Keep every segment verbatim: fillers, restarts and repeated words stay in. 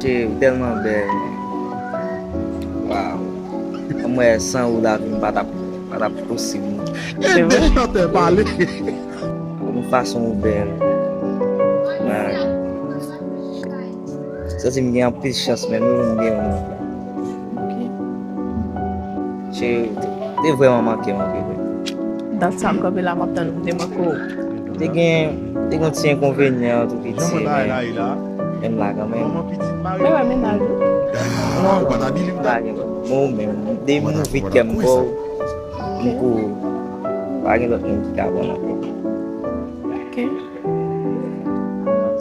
Che, ou tèlman bèl. Waw. Mwen, san ou lavi m pa t ap, pa t ap posib non. E de chantè pale. Yon fason ou bèl. Mwen santi m gen anpil chans menm wi, m gen yon. Che, te vrèman manke m anpil wi. Dat sa m kanpe la, m ap tann ou, m te manke w. Te gen, te gen yon ti enkonvenyan tou piti, men menm la kanmenm. Mwen wè mennaj ou. Non, non, pa gen lòt. Mwen ou menm, de movie kè m ba w, m pou ou. Pa gen lòt moun ki ka ba w ankò. Ok.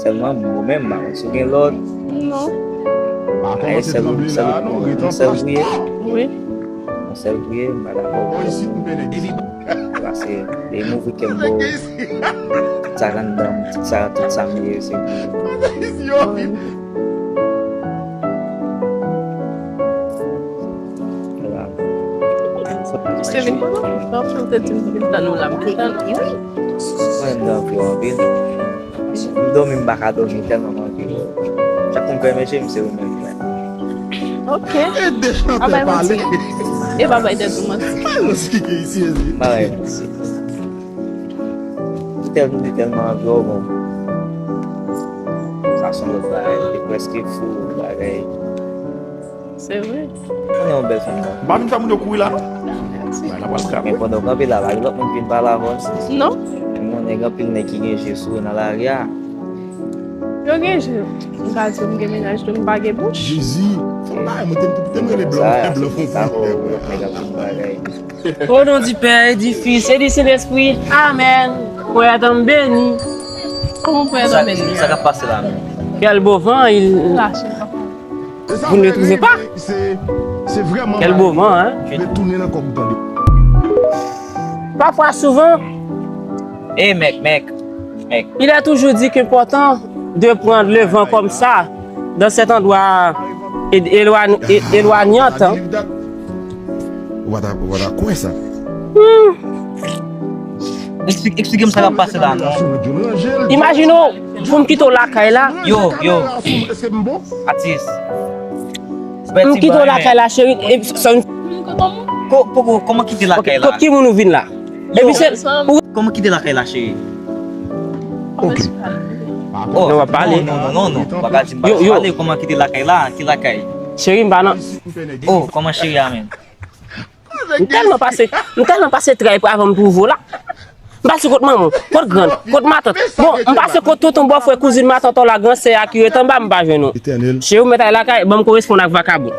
Sèlman mwen menm, m pa konn si w gen lòt. Non. Pa kòmanse tranble la non, ret an plas. Wi. Yon sèl priyè, m pa dakò. Bon, isit m pede. Paske de movie kè m ba w, tout sa k anndan m, tout sa, tout sa m ye, se pou ou. Steven, pandan w te di m pou vin tann ou la, m te tann ou. Mwen, m anvi w anpil. M dòmi, m pa ka dòmi tèlman m anvi w. Chak kou m fèmen je m, se ou menm m wè. Ok. E de chantè pale. E pa bay tèt ou manti. Ay, non, si ki isi, isi. Ba bay manti. M tèl-, m te tèlman anvi w, bon. Sa se yon lòt bagay. M te prèske fou, bagay. Se vre. Mwen yon bèl fanm, non. M pa vin fè moun yo kouri la, non. Bay la pral krape. Men pandan w kanpe la, pa gen lòt moun ki vin pale avè w. Non. Men mwen konnen gen anpil nèg ki gen je sou yo nan lari a. Yo gen je. M ka di w m gen mennaj tou, m pa gen bouch. Jezi. Fòk bagay mwen te, te m rele blan, te blan fon. Sa, sa, nèg ap di bagay. Au nom du Père et du Fils et du Saint-Esprit. Amen. Pwèt an beni. Kòman pwèt an beni? Sa k ap pase la menm? Quel beau vent, il Vous ne le trouvez pas? Quel beau vent, hein? Parfois, souvent, eh, mec, mec, mec. Il est toujours dit qu'important de prendre le vent comme ça, dans cet endroit é-, éloign-, é-, éloignant, hein. Ou pa ta, ou pa ta kwè sa. Hmm. Eksplike, eksplike m sa k ap pase la, non. Imajine w, pou m kite w lakay la. Yo, yo. Atis. M kite w lakay la, cheri. E, sa, ko-, poko, kòman kite lakay la? Kot ki moun ou vin la? Epi se, ou kòman kite lakay la, cheri? Ok. Oh, non, w ap pale. Non, non, non, non, non. W ap di m pa pale, kòman kite lakay la? Ki lakay? Cheri, m pa nan. Oh, kòman cheri a menm? M tèlman pase, m tèlman pase tray pou avan m twouve w la. M pase kot manman w, kot grann, kot matant. Bon, m pase kot tonton, bòfrè, kouzin, matant, la, gran sè a ki ret anba, m pa jwenn ou. Cheri, ou mèt al lakay, ban m koresponn ak vakabon.